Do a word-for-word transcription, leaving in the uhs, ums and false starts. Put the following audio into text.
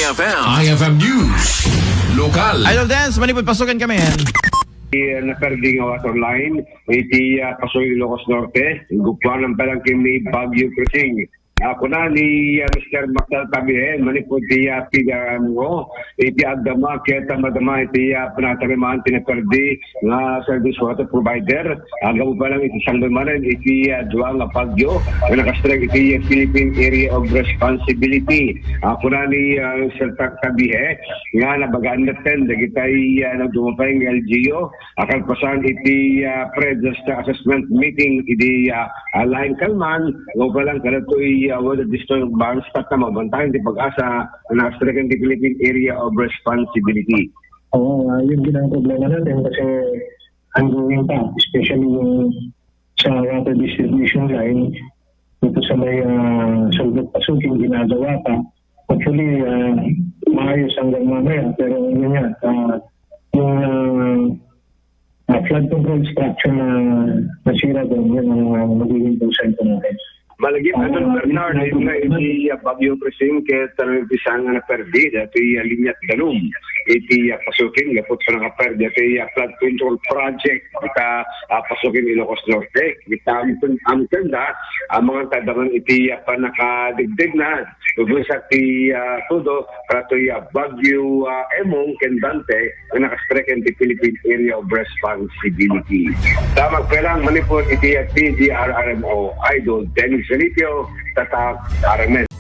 F M. I F M News. Lokal. Idol Dance, manipud pasukan kami. Iti, ah, naperdi nga water line iti, ah, Paso, Ilocos Norte, gupuanan pa lang ken ni Baguio Crising. Ah, kuna ni, ah, Mister Marcel Tabihe, manipud ti, ah, P D R M O, iti agdama ket madama iti, ah, panatarimaan ti naperdi nga service water provider. Aggapu pa lang iti sangbaybay iti, ah, dua nga bagyo nga nakastrek iti Philippine Area of Responsibility. Ah, kuna ni, ah, Sir Tabihe nga nabagaan metten dagitay, ah, nagdumapay nga L G U, ah, kalpasan iti, ah, pre-disaster assessment meeting idi, ah, ah, Laing Kalman, aggapu pa lang kadatoy, ah, weather disturbance, tapno mabantayan ti pag-asa nga nakastrek iti Philippine Area of Responsibility. Oo, ah, yun din ang problema natin kasi ongoing pa, especially yung sa water distribution line, dito sa may, ah, Sulbut Pasukin, ginagawa pa. Hopefully, ah, maayos hanggang mamaya. Pero yun nga, ah, yung, ah, ah, flood control structure na nasira doon, yun ang, ah, magiging concern po natin. Malagip, Idol Bernard, yun nga, iti, ah, Baguio Crising ket, ah, bisan nga naperdi datoy, ah, linya ti danum iti, ah, Pasukin, gapu ta nakaperdi datoy, ah, flood control project ita, ah, Pasukin, Ilocos Norte. Ita, amten, amten da, ah, mga tadangan iti, ah, panakadigdig na, lubusak ti, ah, tudo, kadatoy, ah, Bagyo, ah, Emong ken Dante, nga nakastrek iti Philippine Area of Responsibility. Damag pa lang manipud iti, ah, P D R R M O, Idol Dennis Felicio, Tatak R M N.